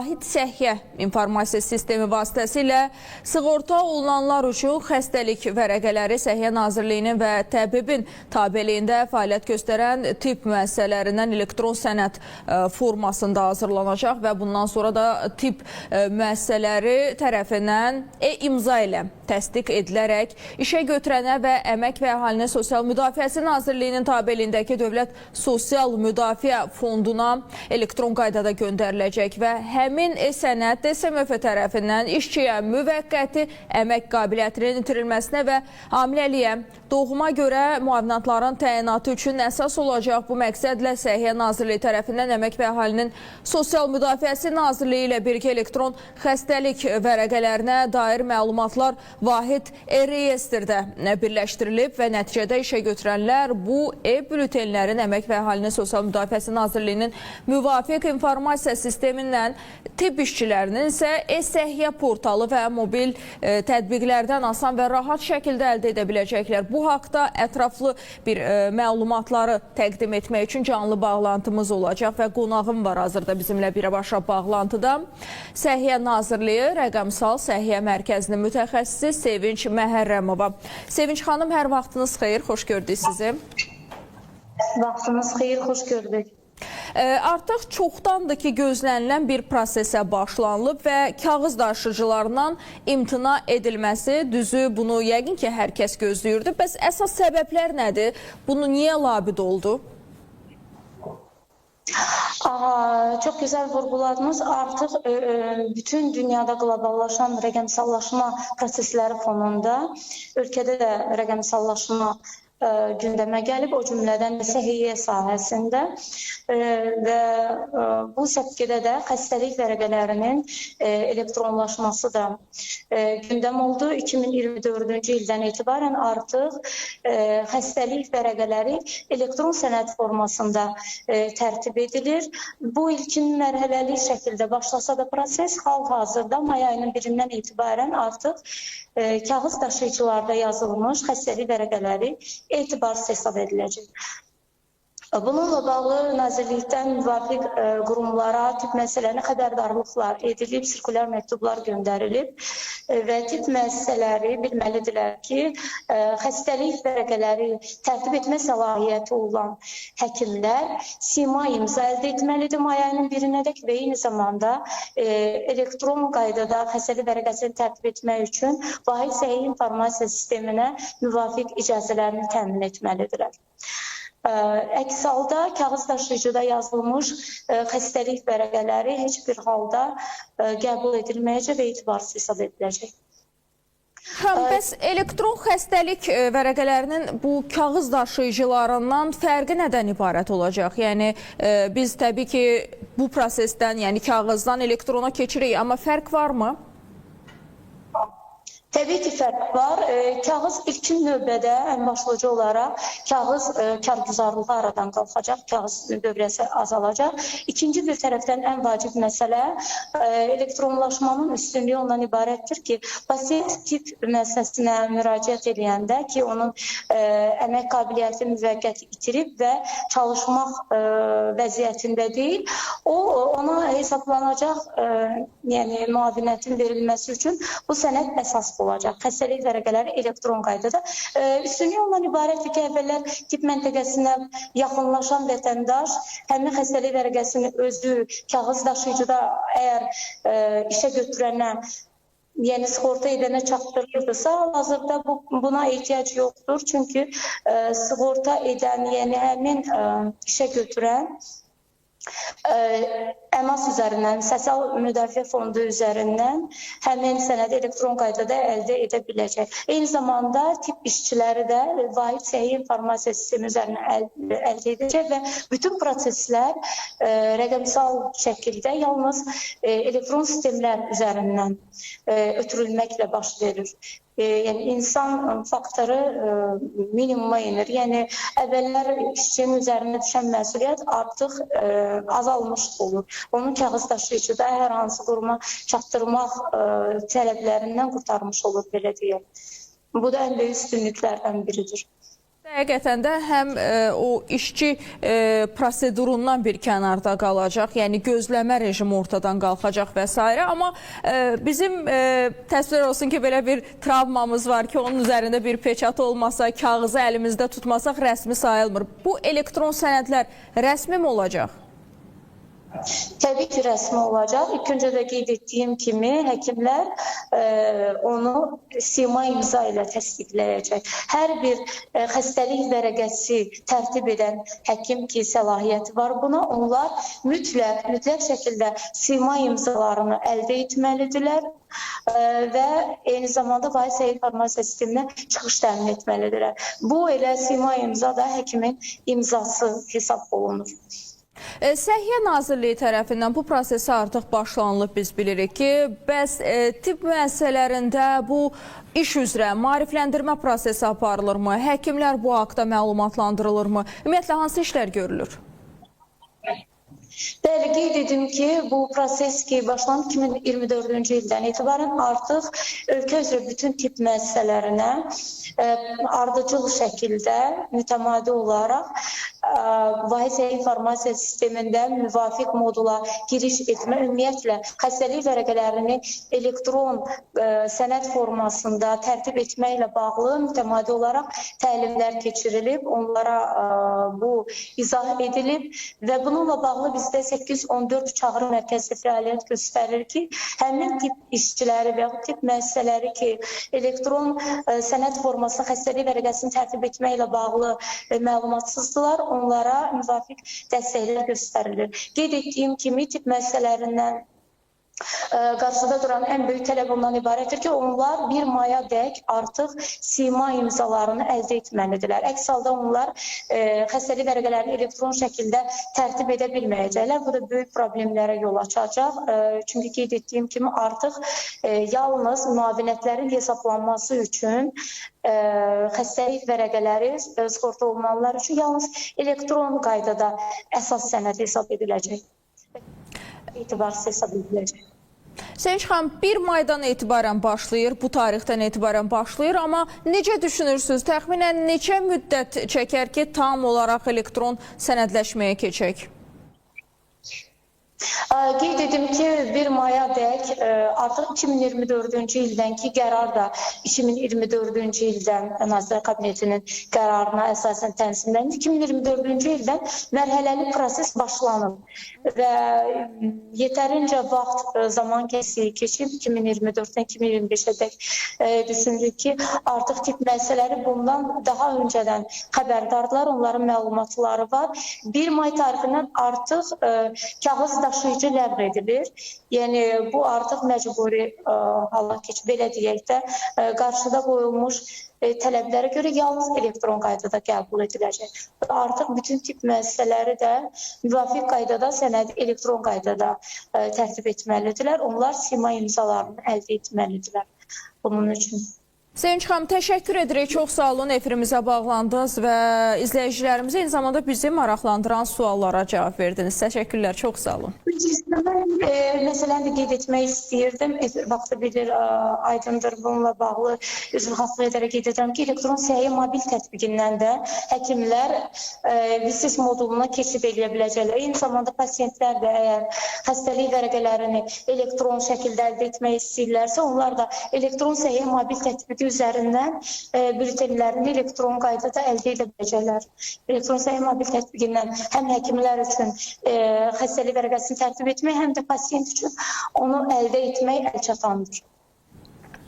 Vahid Səhiyyə informasiya sistemi vasitəsilə sığorta olunanlar üçün xəstəlik vərəqələri Səhiyyə Nazirliyinin və təbibin tabeliyində fəaliyyət göstərən tibb müəssisələrindən elektron sənəd formasında hazırlanacaq və bundan sonra da tibb müəssisələri tərəfindən e-imza ilə təsdiq edilərək işə götürənə və Əmək və Əhalinin Sosial Müdafiəsi Nazirliyinin tabeliyindəki Dövlət Sosial Müdafiə Fonduna elektron qaydada göndəriləcək və həmin e-sənəd DSMF tərəfindən işçiyə müvəqqəti əmək qabiliyyətinin itirilməsinə və hamiləliyə, doğuma görə müavinatların təyinatı üçün əsas olacaq. Bu məqsədlə Səhiyyə Nazirliyi tərəfindən Əmək və Əhalinin Sosial Müdafiəsi Nazirliyi ilə birgə elektron xəstəlik vərəqələrinə dair məlumatlar Vahid e-reyestrdə birləşdirilib və nəticədə işə götürənlər bu e-bültenlərin Əmək və Əhalinin Sosial Müdafiəsi Nazirliyinin müvafiq informasiya sistemindən tibb işçilərinin isə e-səhiyyə portalı və mobil tətbiqlərdən asan və rahat şəkildə əldə edə biləcəklər. Bu haqda ətraflı bir məlumatları təqdim etmək üçün canlı bağlantımız olacaq və qonağım var hazırda bizimlə birbaşa bağlantıda. Səhiyyə Nazirliyi Rəqəmsal Səhiyyə Mərkəzinin mütəxəssisi Sevinç Məhərrəmova. Sevinç xanım, hər vaxtınız xeyir, xoş gördük sizi. Vaxtınız xeyir, xoş gördük. Artıq çoxdandır ki, gözlənilən bir prosesə başlanılıb və kağız daşıyıcılarından imtina edilməsi, düzü bunu yəqin ki, hər kəs gözləyirdi. Bəs əsas səbəblər nədir? Bunu niyə labid oldu? Çox güzel vurguladınız. Artıq bütün dünyada qloballaşan rəqəmsallaşma prosesləri fonunda ölkədə də rəqəmsallaşma gündəmə gəlib, o cümlədən də səhiyyə sahəsində və bu səpkidə də xəstəlik vərəqələrinin elektronlaşması da gündəm oldu. 2024-cü ildən etibarən artıq xəstəlik vərəqələri elektron sənəd formasında tərtib edilir. Bu ilkin mərhələli şəkildə başlasa da proses hal-hazırda may ayının 1-dən etibarən artıq kağız daşıyıcılarda yazılmış xəstəlik vərəqələri etibarsız hesab ediləcək. Bununla bağlı nazirlikdən müvafiq qurumlara tibb müəssisələrinə xəbərdarlıqlar edilib, sirkulyar məktublar göndərilib və tibb müəssisələri bilməlidirlər ki, xəstəlik vərəqələri tərtib etmə səlahiyyəti olan həkimlər sima imza əldə etməlidir may ayının 1-nədək və eyni zamanda elektron qaydada xəstəlik vərəqəsini tərtib etmək üçün Vahid Səhiyyə informasiya sisteminə müvafiq icazələrini təmin etməlidirlər. Əks halda kağız daşıyıcıda yazılmış xəstəlik vərəqələri heç bir halda qəbul edilməyəcək və etibarsız hesab ediləcək. Bəs elektron xəstəlik vərəqələrinin bu kağız daşıyıcılarından fərqi nədən ibarət olacaq? Yəni biz təbii ki bu prosesdən, yəni kağızdan elektrona keçirik, amma fərq varmı? Təbii ki, fərq var. Kağız ilkin növbədə ən başlıca olaraq kağız kargüzarlığı aradan qalxacaq, kağız dövrəsi azalacaq. İkinci bir tərəfdən ən vacib məsələ elektronlaşmanın üstünlüyü ondan ibarətdir ki, pasiyent tibb müəssisəsinə müraciət edəndə ki, onun əmək qabiliyyəti müvəqqəti itirib və çalışmaq vəziyyətində deyil, o ona hesablanacaq, yəni müavinətin verilməsi üçün bu sənəd əsas olacaq. Xəstəlik vərəqələri elektron qaydada. Üstünlüyü ondan ibarətdir ki, əvvəllər tibb məntəqəsinə yaxınlaşan vətəndaş həmin xəstəlik vərəqəsini özü kağız daşıyıcıda əgər işə götürənə, yəni sığorta edənə çatdırırdısa, hal-hazırda buna ehtiyac yoxdur. Çünki sığorta edən, yəni həmin işə götürən əmas üzərindən, Sosial Müdafiə Fondu üzərindən həmin sənədi elektron qaydada əldə edə biləcək. Eyni zamanda tibb işçiləri də Vahid Səhiyyə informasiya sistemi üzərindən əldə edəcək və bütün proseslər rəqəmsal şəkildə yalnız elektron sistemlər üzərindən ötürülməklə baş verir. Yəni insan faktoru minimuma enir. Yəni əvvəllər işçinin üzərinə düşən məsuliyyət artıq azalmış olur. Onun kağız daşıyıcıda hər hansı quruma çatdırmaq tələblərindən qurtarmış olur, belə deyək. Bu da ən böyük üstünlüklərdən biridir. Həqiqətən də həm o işçi prosedurundan bir kənarda qalacaq, yəni gözləmə rejimi ortadan qalxacaq və s. Amma bizim təsvir olsun ki, belə bir travmamız var ki, onun üzərində bir peçat olmasa, kağızı əlimizdə tutmasaq rəsmi sayılmır. Bu elektron sənədlər rəsmi mi olacaq? Təbii ki, rəsmi olacaq. İlk öncə də qeyd etdiyim kimi, həkimlər onu sima imza ilə təsdiqləyəcək. Hər bir xəstəlik vərəqəsi tərtib edən həkim ki, səlahiyyəti var buna, onlar mütləq şəkildə sima imzalarını əldə etməlidirlər və eyni zamanda Vahid Səhiyyə İnformasiya Sisteminə çıxış təmin etməlidirlər. Bu elə sima imza da həkimin imzası hesab olunur. Səhiyyə Nazirliyi tərəfindən bu prosesə artıq başlanılıb, biz bilirik ki, bəs tibb müəssisələrində bu iş üzrə maarifləndirmə prosesi aparılırmı? Həkimlər bu haqda məlumatlandırılırmı? Ümumiyyətlə, hansı işlər görülür? Bəli, qeyd edim ki, bu proses ki, başlanıb 2024-cü ildən etibarən artıq ölkə üzrə bütün tibb müəssisələrinə ardıcıl şəkildə mütəmadi olaraq Vahid Səhiyyə İnformasiya Sistemində müvafiq modula giriş etmə, ümumiyyətlə xəstəlik vərəqələrini elektron sənəd formasında tərtib etməklə bağlı mütəmadi olaraq təlimlər keçirilib, onlara bu izah edilib və bununla bağlı bizdə 814 çağrı mərkəzi fəaliyyət göstərir ki, həmin tip işçiləri və yaxud tibb müəssisələri ki, elektron sənəd formasında xəstəlik vərəqəsini tərtib etməklə bağlı məlumatsızdırlar, onlara müvafiq dəstəklər göstərilir. Qeyd etdiyim kimi, tibb müəssisələrindən qarşıda duran ən böyük tələb ondan ibarətdir ki, onlar 1 maya dək artıq sima imzalarını əldə etməlidirlər. Əks halda onlar xəstəlik vərəqələrini elektron şəkildə tərtib edə bilməyəcəklər. Bu da böyük problemlərə yol açacaq. Çünki qeyd etdiyim kimi artıq yalnız müavinətlərin hesablanması üçün xəstəlik vərəqələri sığorta olunanlar üçün yalnız elektron qaydada əsas sənəd hesab ediləcək. Etibarsız hesab ediləcək. Sevinç xanım, 1 maydan etibarən başlayır, bu tarixdən etibarən başlayır, amma necə düşünürsünüz, təxminən neçə müddət çəkər ki, tam olaraq elektron sənədləşməyə keçək? Qeyd edim ki, 1 maya dək artıq 2024-cü ildən ki, qərar da 2024-cü ildən Nazirlər Kabinetinin qərarına əsasən tənzimlənir. 2024-cü ildən mərhələli proses başlanıb və yetərincə vaxt, zaman kəsiyi keçib 2024-dən 2025-ə dək düşünürük ki, artıq tibb müəssisələri bundan daha öncədən xəbərdardırlar, onların məlumatları var. 1 may tarixindən artıq kağız daşıyıcı ləğv edilir. Yəni bu artıq məcburi hala keçib, belə deyək də, qarşıda qoyulmuş tələblərə görə yalnız elektron qaydada qəbul ediləcək. Artıq bütün tibb müəssisələri də müvafiq qaydada sənədi elektron qaydada tərtib etməlidirlər. Onlar sima imzalarını əldə etməlidirlər bunun üçün. Sevinç xanım, təşəkkür edirik. Çox sağ olun, efirimizə bağlandınız və izləyicilərimizə eyni zamanda bizi maraqlandıran suallara cavab verdiniz. Təşəkkürlər, çox sağ olun. Mən məsələni də qeyd etmək istəyirdim. Efir vaxtı bilir, aydındır bununla bağlı üzrxahlıq edərək qeyd edirəm ki, elektron səhiyyə mobil tətbiqindən də həkimlər VİSİS moduluna keçid eləyə biləcəklər. Eyni zamanda pasiyentlər də əgər xəstəlik vərəqələrini elektron şəkildə əldə etmək istəyirlərsə, onlar da elektron səhiyyə mobil tətbiqi üzərindən bültenlərini elektron qaydada əldə edə biləcəklər. Elektron səhiyyə mobil tətbiqindən həm həkimlər üçün xəstəlik vərəqəsini tərtib etmək, həm də pasiyent üçün onu əldə etmək əlçatandır.